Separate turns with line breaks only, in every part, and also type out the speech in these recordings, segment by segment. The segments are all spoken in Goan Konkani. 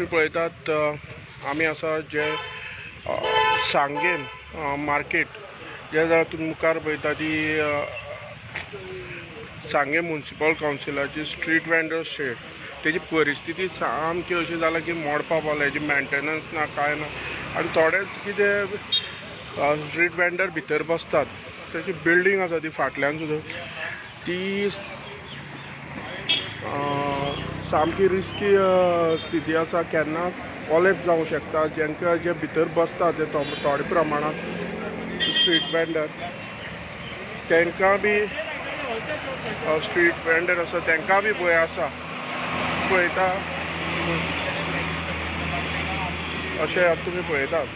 तुमी पळयतात, आमी आसा जे सांगें मार्केट जे जाल्यार तुमी मुखार पळयता ती सांगें म्युनिसिपल कावन्सिलाची स्ट्रीट वेंडर शेड. तेजी परिस्थिती सामकी अशी जाल्या की मोडपा पावल्या. हेजी मेंटेनन्स ना, कांय ना आनी थोडेच कितें स्ट्रीट वेंडर भितर बसतात. तशी बिल्डींग आसा ती फाटल्यान सुद्दां ती सामकी रिस्की स्थिती आसा. केन्ना कॉलेप्स जावंक शकता. जेंका जे भितर बसता ते थोडे प्रमाणांत स्ट्रीट वेंडर, तांकां बी स्ट्रीट वेंडर आसा, तांकां बी भंय आसा. पळयता, अशें आतां तुमी पळयतात.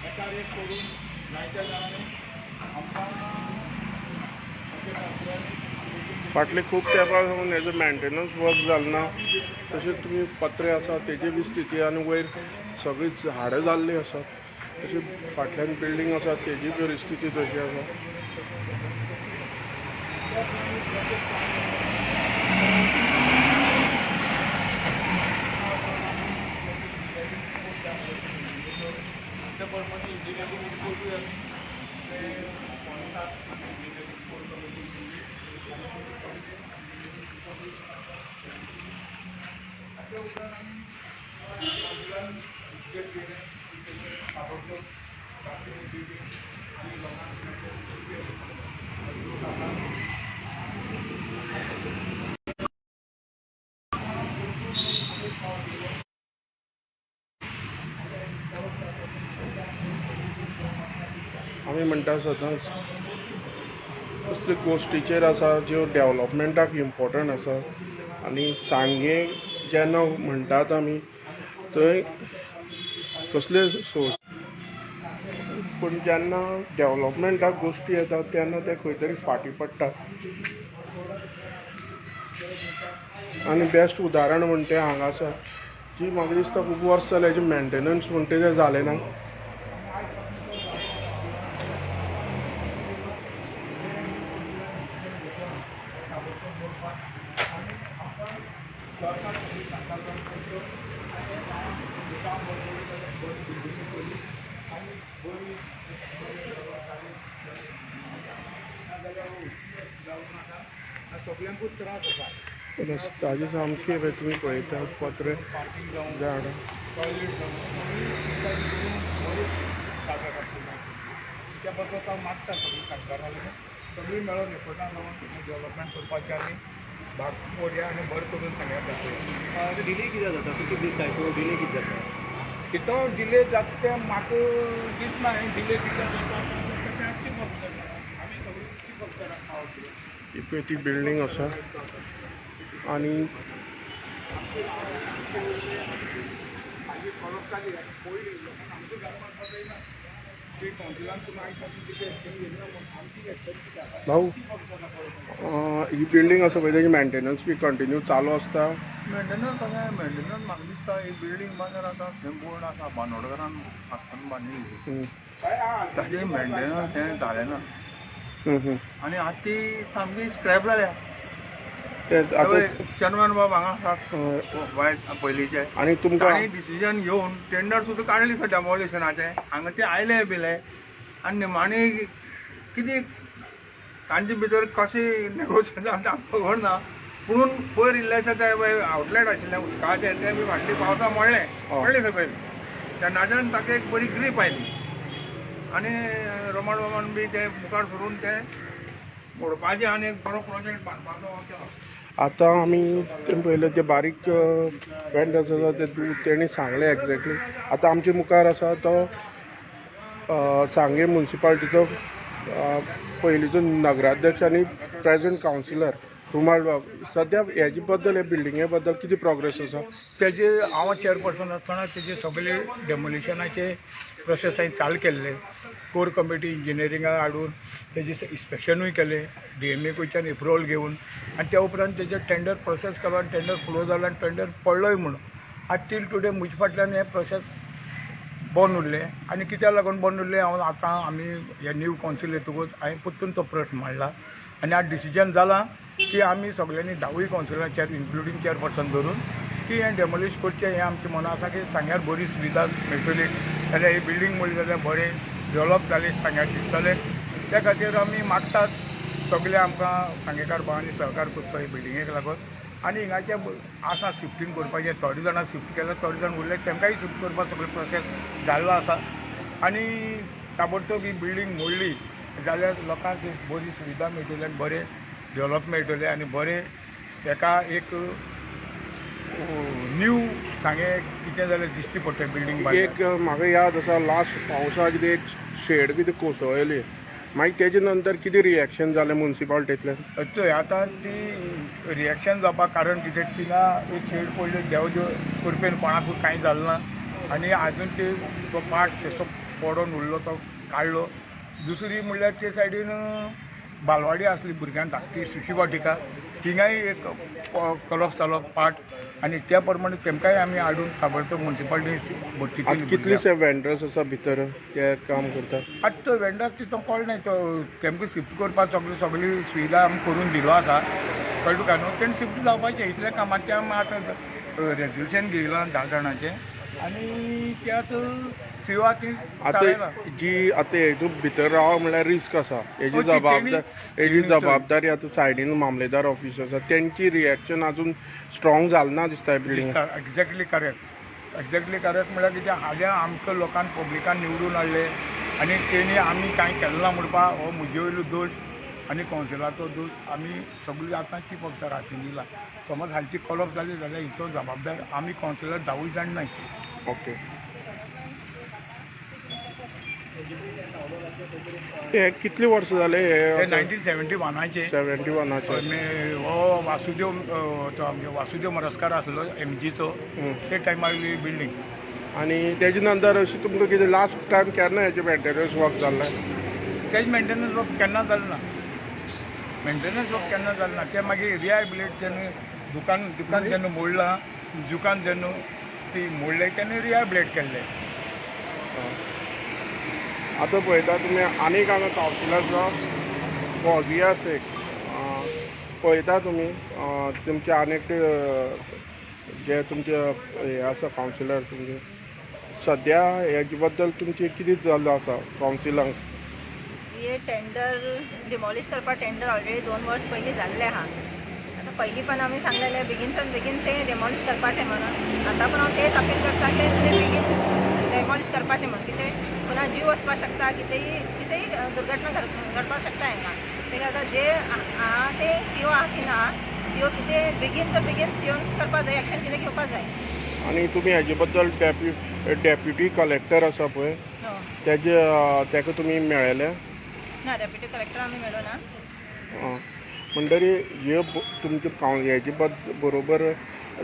एकार एक करून जायत्या जाणांनी आमकां.
फाटले खूब तेंपा सावन हेजो मेंटेनन्स वर्क जालें ना. तशेंच तुमी पत्रे आसा तेजी बी स्थिती आनी वयर सगळीं झाडां जाल्लीं आसात. तशीं फाटल्यान बिल्डींग आसा, तेजी परिस्थिती तशी आसा.
त्या प्रमाणे इंजिनियरींग रिपोर्टूय आसा. ते 6:45 इंजिनियरींग कोर कमिटी केली आनी ती कमिटीन इंजिनियरींग ताच्या उपरांत आमी कावन्सिलान गेट केलें. ताबडतोब ताची बिल्डींग आनी लोकांक.
आमी म्हणटा सदांच, असले गोश्टीचेर आसा ज्यो डेवलपमेंटाक इम्पोर्टंट आसा आनी सांगें जेन्ना म्हणटात आमी थंय कसले सोर्स, पूण जेन्ना डेवलपमेंटाक गोश्टी येता तेन्ना ते खंय तरी फाटीं पडटा. आनी बेस्ट उदाहरण म्हणटा तें हांगा आसा, जी म्हाका दिसता खूब वर्सां जालीं हेजें मेंटेनन्स म्हणटा तें जालें ना.
सगल्यांकूच त्रास आसा.
रस्त्याचे सामके पळय तुमी पळयतात पत्रे,
पार्किंग जावं,
झाडां.
टॉयलेट जावं, सगळी बरी जागा आसली. त्या पासत हांव मागता सगळीं सरकारा कडेन, सगळीं मेळोन एफर्टां लावन डेवलपमेंट करपाचें आनी भाग मोडया आनी बरें करून सांगया दाखोवया.
डिले कित्याक जाता? कितले दीस जाय? डिले कितें जाता?
तितून डिले जाता तें म्हाका दिसना. डिले कित्याक जाता तें चीफ ऑफिसर जाणा, आमी सगळीं चीफ ऑफिसराक पावर दिल्या.
ही पळय ती बिल्डींग आसा आनी
मागीर फॉलोअप जाली आनी पयली लोकांक आमच्या घरा मारपाक जायना. स्टेट कावन्सिलान तुमी आयज पासून कितें एक्शन घेयना म्हूण आमची एक्शन कितें आसा?
भाऊ,
चीफ ऑफिसराक कळोवपाक.
ही बिल्डींग आसा पळय, तेजी मेंटेनन्स बी कंटिन्यू चालू आसता?
मेंटेनन्स कशें, मेंटेनन्स म्हाका दिसता ही बिल्डींग बांदर आतां थंय बोर्ड आसा, बांदोडकारान हातान बांदिल्ली. ताजें मेंटेनन्स हें जालें ना
हम्म, हम्म.
आनी आतां ती सामकी स्क्रॅप जाल्या.
तेच आतां.
चेअरमॅन बाब हांगा आसात वायट पयलींचे.
आनी तुमकां
तांणी डिसिजन घेवन टेंडर सुद्दां काडली सर डेमोलिशनाचें. हांगा ते आयले बिले आनी निमाणी कितें तांचे भितर कशें नेगोशिएशन जालें आमकां खबर ना, पुणून पयर इल्लेशें ते आवटलेट आशिल्लें उदकाचें, तें बी फाटलीं पावसा मोडलें, पडलें सकयल. तेन्नाच्यान ताका एक बरी ग्रीप आयली आनी रोमण बाबान बी ते मुखार सरून ते मोडपाचें आनी एक बरो प्रोजेक्ट बांदपाचो केलो.
आतां आमी ते पयले ते बारीक वेंडर्स आसा ते तेणी सांगलें एग्जॅक्टली. आतां आमचे मुखार आसा तो सांगें मुन्सिपालिटीचो पयलींचो नगराध्यक्ष आनी प्रेझेंट कावन्सिलर रुमाल बाब. सद्या हेजे बद्दल, हे बिल्डिंगे बद्दल कितें प्रोग्रेस आसा?
तेजे हांव चेअरपर्सन आसतना तेजे सगळे डेमोलिशनाचे प्रोसेस हांवें चालू केल्ले. कोर कमिटी इंजिनियरिंगाक हाडून तेजे इन्स्पेक्शनूय केलें, डीएमए कडच्यान एप्रुवल घेवन, आनी त्या उपरांत तेजे टेंडर प्रोसेस केलो आनी टेंडर फ्लो जालो आनी टेंडर पडलोय म्हणून. आतां टील टुडे म्हजे फाटल्यान हें प्रोसेस बंद उरलें. आनी कित्याक लागून बंद उरलें, हांव आतां आमी हे न्यू कावन्सील येतकूच हांवें परतून तो प्रश्न मांडला आनी आज डिसिजन जालां की आमी सगल्यांनी धावूय कावन्सिलरांचेर इन्क्लुडींग चेअरपर्सन धरून की हें डेमोलिश करचें. हें आमचें मना आसा की सांग्यार बरी सुविधा मेळटली जाल्यार, ही बिल्डींग मोडली जाल्यार बरें डेवलप जालें सांग्यार दिसतलें. त्या खातीर आमी मागतात सगळे आमकां सांगेकार भावांनी सहकार करचो हे बिल्डिंगेक लागून. आनी हिंगाचे आसा शिफ्टींग करपाचें, थोडे जाणां शिफ्ट केल्या, थोडे जाण उरले, तांकांय शिफ्ट करपाक सगळें प्रोसेस जाल्लो आसा. आनी ताबडतोब ही बिल्डींग मोडली जाल्यार लोकांक एक बरी सुविधा मेळटली आनी बरें डेवलप मेळटलें आनी बरें ताका एक न्यू सांगें कितें जाल्यार दिश्टी पडटलें बिल्डींग.
एक म्हाका याद आसा, लास्ट पावसाक कितें एक शेड कितें कोसळ्ळी, मागीर तेजे नंतर कितें रिएक्शन जालें मुन्सिपालिटींतल्यान?
चोय, आतां ती रिएक्शन जावपाक कारण कितें, थिंगा एक शेड पडली, देव देव कृपेन कोणाकूय कांय जालें ना. आनी आजून ते तो पार्ट तसो पडोन उरलो, तो काडलो. दुसरी म्हणल्यार ते सायडीन बालवाडी आसली भुरग्यांक धाकटी, शिशू वाटिका, थिंगाय एक कॉलप्स जालो पार्ट आनी त्या प्रमाणे तेमकांय आमी हाडून ताबडतोब मुन्सिपालिटी भरती
आतां
केली.
कितलेशे वेंडर्स आसा भितर ते काम करता?
आतां तो वेंडर तितून कळना, तो तेमकां शिफ्ट करपाक सगळी सगळी सुविधा आमी करून दिलो आसा, कळ्ळें तुका न्हू? तेणी शिफ्ट जावपाचें. इतल्या कामाचें आमी आतां रेजोल्युशन घेयलां 10 जाणांचें आनी त्यात सिवा ती
आतां जी आतां हेतून भितर राव म्हणल्यार रिस्क आसा, हेजी
हय, ती
जबाबदार हेजी जबाबदारी आतां सायडीन मामलेदार ऑफिस आसा, तेंची रिएक्शन अजून स्ट्रॉंग जालें ना दिसता बिल्डींग.
दिसता. Exactly correct, exactly correct. म्हणल्यार कितें, हाल्यां आमकां लोकांक पब्लिकान निवडून हाडले आनी तेणी आमी कांय केलें ना म्हणपा हो म्हजे वयलो दोश आनी कावन्सिलाचो दोश. आमी सगळी आतां चीफ ऑफिसर हातीन दिला. समज हाली ती कॉलप जाली जाल्यार हिचो जबाबदार आमी कावन्सिलर धावूय जाण न्हय.
ओके, हे कितली वर्सां जाले?
हे
हे
1971आचे.
71आचे.
हो वासुदेव तो आमगे वासुदेव मोरजकार आसलो एमजीचो, ते टायमार बिल्डींग.
आनी तेजे नंतर अशें तुमकां कितें लास्ट टायम केन्ना हेजें मेंटेनन्स वर्क जाल्लें?
तेज मेंटेनन्स वर्क केन्ना जालें ना, मेंटेनन्स वर्क केन्ना जालें ना. ते मागीर रिहेबिलिटेट जेन्ना दुकान दुकान जेन्ना मोडलां, दुकान जेन्ना ती मोडलें तेन्ना रिहेबिलिटेट केल्लें.
आतां पळयता तुमी आनीक हांगा कावन्सिलर आसा फौजिया शेख. पळयता तुमी तुमचे आनीक जे तुमचे हे आसा कावन्सिलर तुमचे, सद्या हेजे बद्दल तुमचें कितें जाल्लो आसा कावन्सिलांक?
हे टेंडर डिमॉलिश करपाक टेंडर ऑलरेडी 2 वर्स पयलीं जाल्लें आहा. आतां पयलीं पण आमी सांगलेलें बेगीनसान बेगीन तें डिमॉलिश करपाचें म्हणून. आतां पण हांव तेच अपील करता की तुमी बेगीन डिमॉलिश करपाचें म्हणून. कितें पुन्हा जीव वचपाक शकता, कितेंय कितेंय दुर्घटना घडपाक शकता हांगा. तेका आतां जे आहा ते सीओ आहा की ना, सीओ कितें बेगीन तर बेगीन सीओन करपा जाय, एक्शन कितें घेवपा जाय.
आनी तुमी हेजे बद्दल डेप्युटी कलेक्टर आसा पळय, तेजे तेका तुमी मेळ्ळेले?
ना, डेप्युटी कलेक्टर आमी मेळो ना.
म्हणटरी हे तुमचे हेजे बरोबर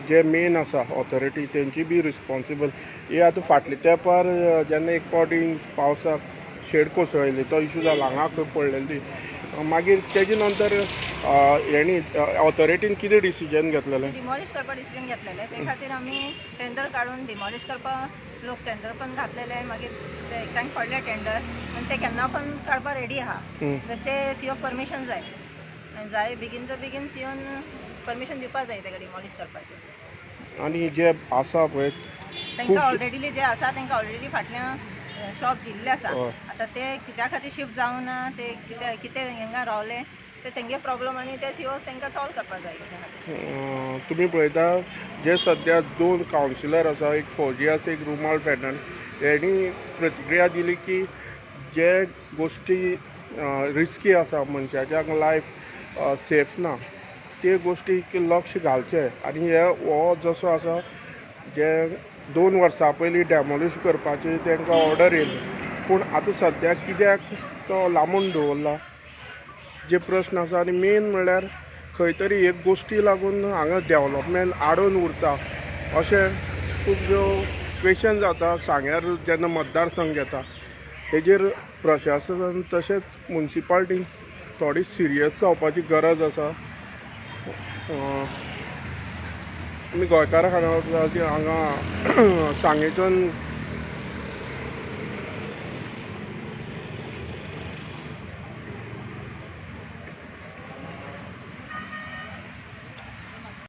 जे मेन आसा ऑथॉरिटी तेंची बी रिस्पॉन्सिबल हे. आतां फाटले तेंपार जेन्ना एक फावटी पावसाक शेड कोसळिल्ली, तो इशू जाला हांगा खंय पडलेली ती, मागीर तेजे नंतर हेणी ऑथॉरिटीन कितें डिसिजन घेतलेलें?
डिमॉलिश करपा डिसिजन घेतलेलें. ते खातीर आमी टेंडर काडून डिमॉलिश करपाक लोक टेंडर पण घातलेले. मागीर ते एकट्यांक पडले टेंडर आनी ते केन्ना पण काडपा रेडी आहा. बेश्टे सीओ परमिशन जाय आनी जाय बेगीन तर बेगीन सीओन परमिशन दिवपा जाय तेका डिमॉलिश करपाचें.
आनी जे आसा पळय
तांकां ऑलरेडी जे आसा तांकां ऑलरेडी फाटल्यान शॉप दिल्लें आसा. आतां ते कित्या खातीर शिफ्ट जावना, ते कित्या कितें हांगा रावले, ते तेंगे प्रॉब्लम आनी ते सीओ तांकां सॉल्व करपा जाय त्या खातीर.
तुमी पळयता जे सद्या दोन कावन्सिलर आसा, एक फौजी आसा, एक रुमाल फेर्नांड, हेणी प्रतिक्रिया दिली की जे गोश्टी रिस्की आसा, मनशाच्या लायफ सेफ ना, ते गोश्टीक लक्ष घालचें. आनी हे हो जसो आसा जे 2 वर्सां पयलीं डेमोलिश करपाची तांकां ऑर्डर येयली, पूण आतां सद्याक कित्याक तो लांबून दवरला जे प्रश्न आसा. आनी मेन म्हणल्यार खंय तरी एक गोश्टी लागून हांगा डेवलपमेंट आडोवन उरता अशें खुबश्यो क्वेशन जाता. सांग्यार जेन्ना मतदारसंघ येता, हेजेर प्रशासन तशेंच मुन्सिपालिटी थोडी सिरियस जावपाची गरज आसा. आमी गोंयकारां खातीर हांगा सांगेच्यान